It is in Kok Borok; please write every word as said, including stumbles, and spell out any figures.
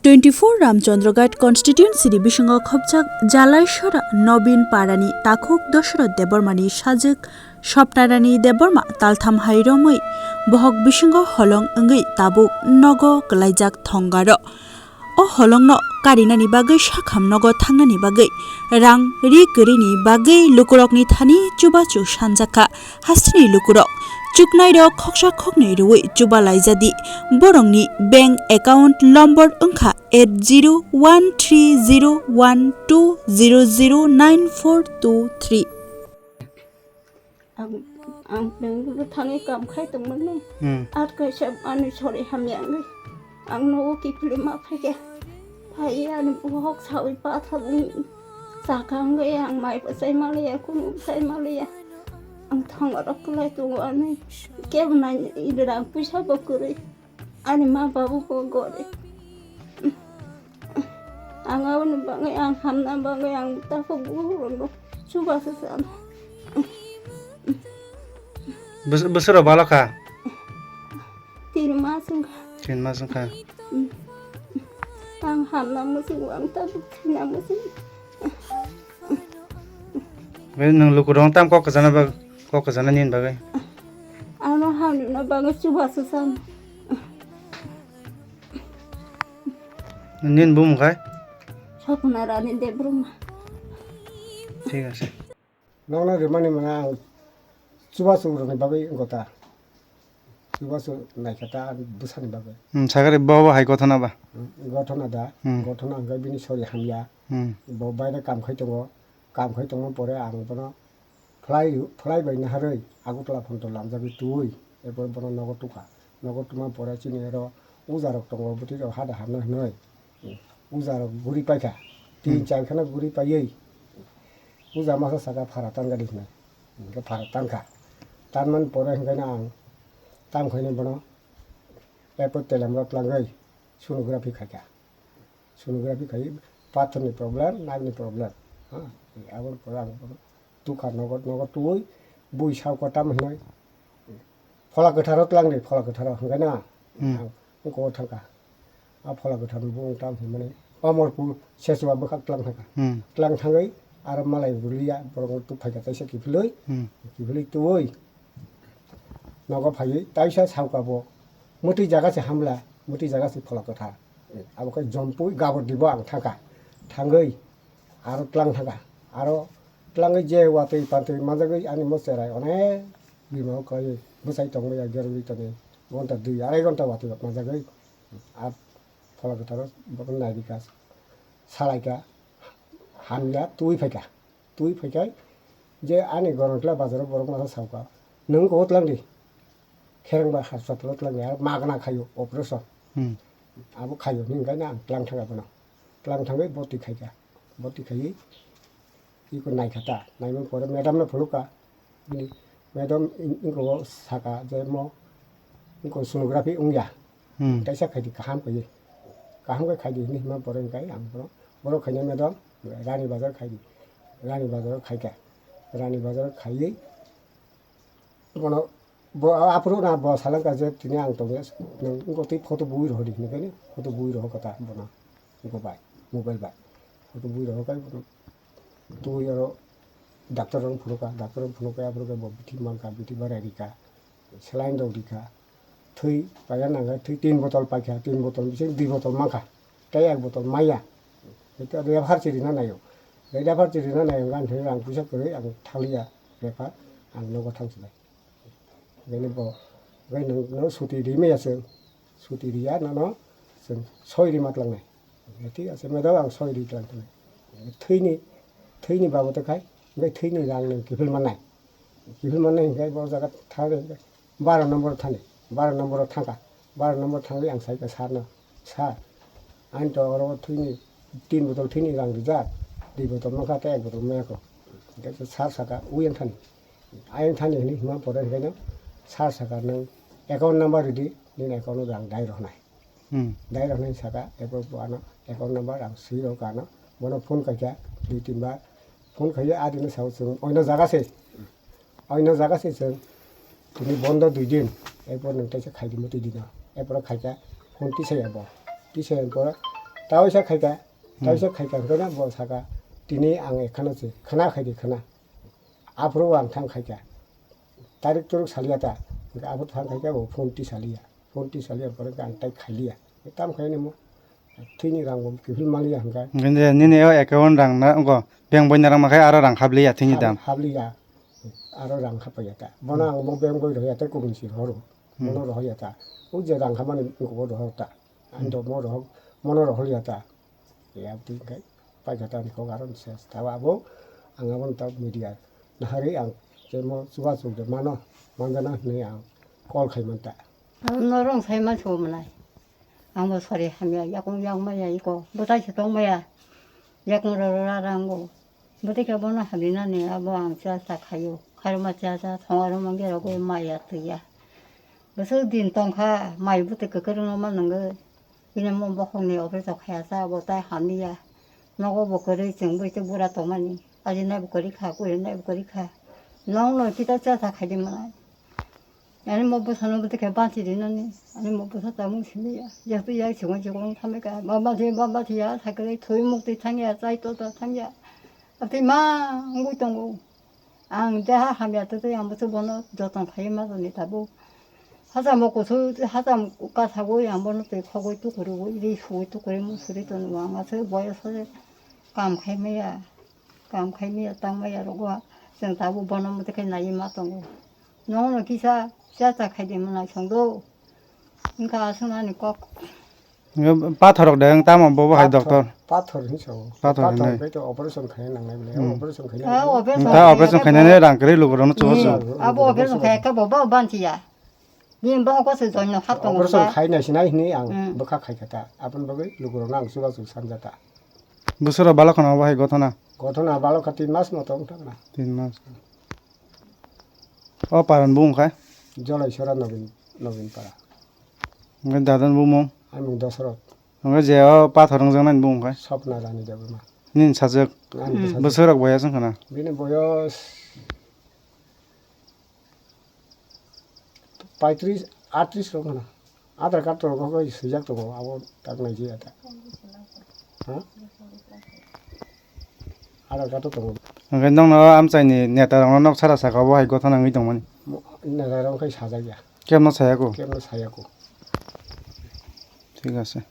Twenty-four Ramchandraghat constituency ni bisingo khopjak Jalaisora Nobin Parani takhuk Dosoroth Debbarmani sajwk Swapnarani Debbarma taltham hai romwi bohok bisingo holong wngwi tabuk nogo kwlaijak thongaro. O holongno karinani bagwi sakham nogo thangnani bagwi rang ri kwrwini bagwi lukurokni thani chubachu sanjakha. Hasteni lukurok chuknairok khoksa khoknwi rwui chuba laijadi. Borokni bank account lombor wngkha eight zero one three zero one two zero zero nine four two three. Ang, ang Bangalore thangwi kam khai tongmani. Hmm. Ar kaisa ani sori hamya wngwi ang nogo kiphilwi ma phaikha. Phaiwi ani bohok sawi pathor wng chakha wngwi ang mai bwsai maliya, kunu bwsai maliya. Ang thongo rok kwlai tongo ani kebo nai rang puisa bo kwrwi. Ani ma babu bo gorib. Ang aboni bagwi ang hamna bagwi ang takhuk bukhuk rokno chubachu chano. Bwswk, bwswk rok balo kha? Tin mas wngkha. Tin mas wngkha. Ang hamna muchungo ang takhuk thwina muchungo. Bai nwng lukurok tam kok kwchana bag-, kok kwchana nini bagwi. Ano hamna bagwi chubachu chano. Nini bumung khai? Swapna Rani Debbarma. Thik ase. Nokno rimani mwnga ang chubachu rokni bagwi wngkha ta. Chubachu naikha ta ani bwsani bagwi. Hmm, sakari bo bo hai gothona ba? Hmm, gothona da. Hmm. Gothona hwnkhe bini sori hamya. Hmm. Bo baire kam khai tongo. Kam khai tongma pore ang bono phlai, phlai bai naharwi Agartala phone to lamjagwi twi, erpor bono nogo tukha. Nogo tuma pore chini oro uja rok tongo, bwtwi rok hada hamna hinwi. Uja rok guri paikha. Tin Hmm. char kheno guri paiwi uja masa saka phara tangadi hinwi. Hwnkhe phara tangkha. Tanmani pore hwnkhe no ang tam khaino bono erpor telem rok tlangwi sonography khaikha. Sonography khai pathorni problem, nagni problem. Ha, aboni pore ang tukha nogo, nogo twi bui sao kotam hinwi. Phola kwtharo tlangdi, phola kwtharo hwnkhe na Hmm. ang ungko thangkha. A phola kwthar bung tam hinmani Omorpur Sechua bwkhak tlang thangkha. Hmm. Tlang thangwi aro malai bulia borok tuk phaikha kaisa kiphilwi. Hmm. Kiphilwi twi nogo phaiwi taisa saoka bo mwtwi jaga se hamla, mwtwi jaga se phola kwthar. Abo khe jompui gabor dibo ang thangkha. Thangwi aro tlang thangkha. Aro tlangwi je watwi pantwi manjagwi ani mo cherai onek bimao kaiwi bwsai tongmaya gerwi tongwi gonta dui arai gonta watwi manjagwi. A phola kwtharo bono nairikha, salaikha, hamya twi phaikha. Twi phaikha je ani Gonontla bazaro borok masa saokha, "Nwng kok tlang di, Kherengba hospital-o tlang di, aro magna khaio operation." Hmm. Abo khaio hwnwi hwnkhe ang tlang thangkha bono. Tlang thangwi boti khaikha. Boti khaiwi iko naikha ta. Naimani pore madam no phunukha. Bini madam in-, inko saka je mo inko sonography wngya. Hmm. Kaisa khaidi kaham kaiwi. Kaham khe khaidi hinwi hima pore hwnkhe ang bono, bono khaina madam Rani Bazar khaidi. Rani Bazar khaikha. Rani Bazar khaiwi bono bo aphuru na bo salangkha je tini ang tongya, nwng wngkha twi photo bui rohordi hinwi khe photo bui rohorkha ta bono wngkha bai mobile bai photo bui rohorkha bono twi oro doctor rok phunukha, doctor rok phunukha aphuru khe bo bithi mankha, bithi barai rikha, saline rok rikha, thwi paina nangkha, thwi tin botol paikha, tin botol bising dui botol mankha tei ek botol maya, refer se rina naio, refer se rina naio hwnkhe ang thwi rang puisa kwrwi ang thanglia refer ang nogo thangsinai. Bini bo, bai nwng, nwng suti ri maya chwng, suti riya nono chwng soi rima tlangnai. Thik ase, madam, ang soi ri tlang thanai. Thwini, thwini babote khai, bai thwini rang nwng kiphil mannai. Kiphil mannai hwnkhe bo jaga thangwi baro nombor thani, baro nombor thangkha. Baro nombor thangwi ang saikha sir no, "Sir, ani to oro thwini tin botol thwini rang rijak, dui botol mankha tei ek botol mayakho." Hwnkhe sir saka, "Ui ang thani." Ayang thani hwnwi hima pore hwnkhe no sir saka, "Nwng account number ridi, nini account o ang dai rohnai." Hmm. Dai rohnai saka, eko bo ano account number ang swi rw kha ano. Bono phone khaikha dui tin bar. Phone khaiwi adino sao chwng oino jaga se. Oino jaga se chwng tini bondo dui din. Erpor nwng teisa khaidi mwtwi dino. Erpor khaikha phone tisaya bo. Tisaya pore Taoisa khaika, taoisa khaika hwnkhe no bo saka, "Tini ang ekhano se khna khaidi khna." Aphuru ang thang khaika. Tarik turuk salia ta. Hwnkhe aphuru thang khaika bo phone ti salia. Phone ti salia pore ang tai khailia. Tam khaini mo. Thwini rang bo kiphil maliya hwnkhe. Hwnkhe nini o account rang na, ongo bank boina rang makhai aro rang habliya thwini dam. Habliya. Aro rang hapaiya ta. Bono ang mo bank boi rohya ta kubun si horo. Mono rohya ta. O je rang hamani bo rohor ta. Ang do mo rohor, mono rohor ya ta. Ya twi kai paikha ta ni kok aro se ta abo ang abo ta media. Nahari ang je mo chuba chuk de mano manjana hwnwi ang call khai man ta. Norong sai ma so mwnai. Ang bo sari hamya, yakung yang maya iko, bwtai se tong maya. Yakung ro ro ra ra ango. Bwtai khe bono hamya nani abo ang cha cha khayo. Khairokma cha cha thong aro mangya rogo maya twiya. Bwswk din tong kha, mai bwtwi kwkrwngno ma nwngo. Bini mo bokhokni operation khaya cha abo tai hamya. Nogo bo kwrwi chwng bwtwi bura tongmani. Ajinai bo kwrwi kha, kurinai bo kwrwi kha. Nongno kita cha cha khaidi mwnai. Ani mo bwsano bwtwi khe bansi rinani, ani mo bwsa tamo simi ya, jeto ya sikon sikon thamai ka, ba bansi ba bansi ya, sakhe thwi mukti thang ya, chai to to thang ya, abtwi ma wngwi tongo. Ang deha hamya twi twi ang bwswk bono joton khai ma toni tabuk. Hachamo kusu, hacham kasagwi ang bono twi khogwi tukurugwi, ri sugwi tukuri, musuri tono ang aswk boyos se kam khai maya. Kam khai maya, tang maya rogo, chwng tabuk bono mwtai khe naiwi ma tongo. Nono kisa cha cha khai di mwnai song do. Wngkha aswk nani kok. Pathor rok de wng tamo bobo hai doctor. Pathor hin sao. Pathor hinwi. Bai to operation khai nangnai bole. Operation khai nangnai. Operation khai nani rang kwrwi lukurokno chubachu. Abo operation khai khe bo bo banchiya. Bini bokol se joino hap tongo. Operation khai nai sinai hinwi ang bwkha khai kha ta. Aboni bagwi lukurokno ang chubachu sanja ta. Bwswk rok balok khna obo hai gothona? Gothona balok kha tin mas moto wng thangna. Tin mas. O paran bung khai? Jolai sora Nobin, Nobin para. Hwnkhe dadan bumung? Ani mung Dosrot. Hwnkhe je o pathor wngjaknai bung khai? Sopna Rani Debbarma. Nini sajwk? Ani bwsajwk. Bwswk rok boyas wngkha na? Bini boyos paitris, atris rok wngkha na. Aadhaar card rok bo swijak tongo, abo tak nai jaya ta. Ha? Aadhaar card tongo. Hwnkhe nokno amchaini neta rokno nok sara saka obo hai gothona wngwi tongmani. Neta rok khai sajak ya. Kebno sayako? Kebno sayako. Thik ase.